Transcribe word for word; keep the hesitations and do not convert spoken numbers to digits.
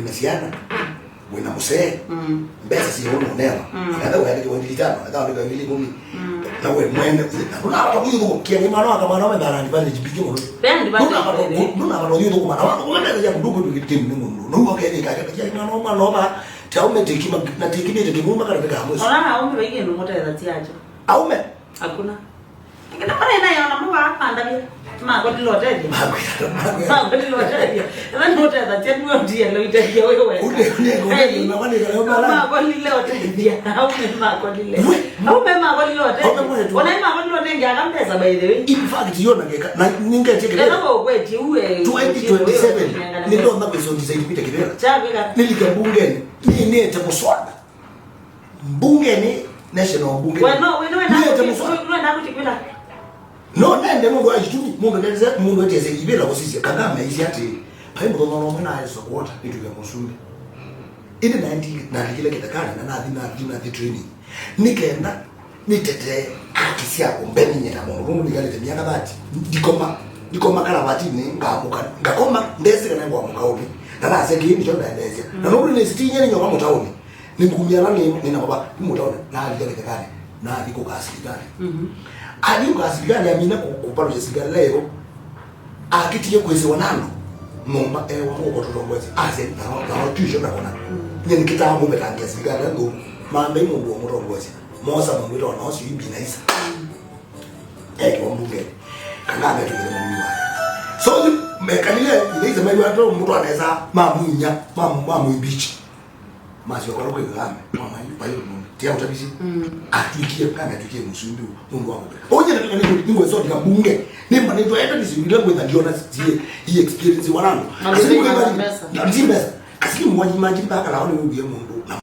Na syana, wĩna mũsee, mm, mbesa syĩ ũndũ ũnewa. Mm. Akatha wĩandĩkĩwa ngili itano, akatha wĩandĩkĩwa ngili ikũmi. Mm. Na we mwene, na ndũnavata kũyũthũkũkia nĩ mwana waka mwana wenda na advantage mbingĩ mũno. Ve advantage. Ndũnavata kũ-, ndũnavata kũyũthũkũma. Na wako kũmenda ya kũndũ kũndũ kĩtĩmu nĩ mũndũ. No wake nĩ kaka ya mwana mwana wa ta ume tiki ma-, na tiki nĩ tiki mumba kana kama mwezi. Ona aume vaige nũmũtetha tiacho. Aume. Hakuna. Ngenda pale na yona mwa pandavya. Makolile ũtethya. Makolile ũtethya. Ethĩwa nũtetha tya nũndie lo ũtethya wewe. Une, une, une, une, une, une, une, makolile ũtethya. Aume makolile. We. Aume makolile ũtethya. Aume mwetu. Ona makolile ũtethya aka mbesa, by the way. In fact, yona ngeka na ningetie kĩvĩla. Kana kwa kweti uwe. Twenty twenty-seven. Nĩndona kwĩsondisa ilipita kĩvĩla. Chavika. Nĩlike mbungeni. Nĩnĩte mũswada. Mbungeni, national mbungeni. We, no, we, no, we, nĩnĩte mũswada. No nende nũndũ wa itumi, mũndũ nende, mũndũ etĩe ivĩla kũsisya, kana meisye atĩ, vai mũthenya ũmwe naĩ Sokota, nĩtwĩke mũsumbĩ. Ĩndĩ naĩ ndi-, nalikile kĩthekanĩ, na nathi, nathi, nathi training. Nĩ kenda, nĩtetee haki syakwa, mbeminye ta mũndũ, nũndũ nĩkalĩte myaka thirty. Ndikoma, ndikoma karavatini, ngamũka, ngakoma, ndesĩ kana ngwamũka ũmĩ. Na nasya kĩĩ nĩkyo ndaeleesya. Na nũndũ nĩsitinyie nĩ nyoka mũtaũni. Nĩngumya ala nĩ, nĩ na baba, nĩ mũtaũni, nathi kĩthekanĩ, nathi kũka silikalĩ. Mhm. Athi kũka silikalĩ, amina kũ-, kũpalũsya silikalĩ leo. Akĩtie kwĩsĩwa na andũ, nyũmba ewa mũko tũtongoesye. Asya, "Nao, nao tuisho ndakona." Mm. Nye nĩkĩtaa mũmetangia silikalĩ nthũ, mandai mũndũ wa mũtongoesya. Mosa mũndũ wĩtawa nao siu ibi na isa. Mm. Ekiwa mbunge. Kana ametũkĩle mũnini wake. So, mekalile, ile isa maiwa to mũtwa nesa, mamunya, mamu, mamu impeach. Masyoka kwĩ Kagame, mama yu, pai mũndũ. Tia ũtabisi. Mm. Atwikie, kana atwikie mũsumbĩ, nũndũ wa kũpe. Onye na kana nĩngwe sodi ka mbunge. Nĩ mba nĩtwa eta nĩ sivile kwenda ndiona sie, hii experience wanangu. Na asimu mbesa, kwa mbesa. Na si mbesa. Asimu mwaji maji mpaka la wale ubiye mũndũ. Na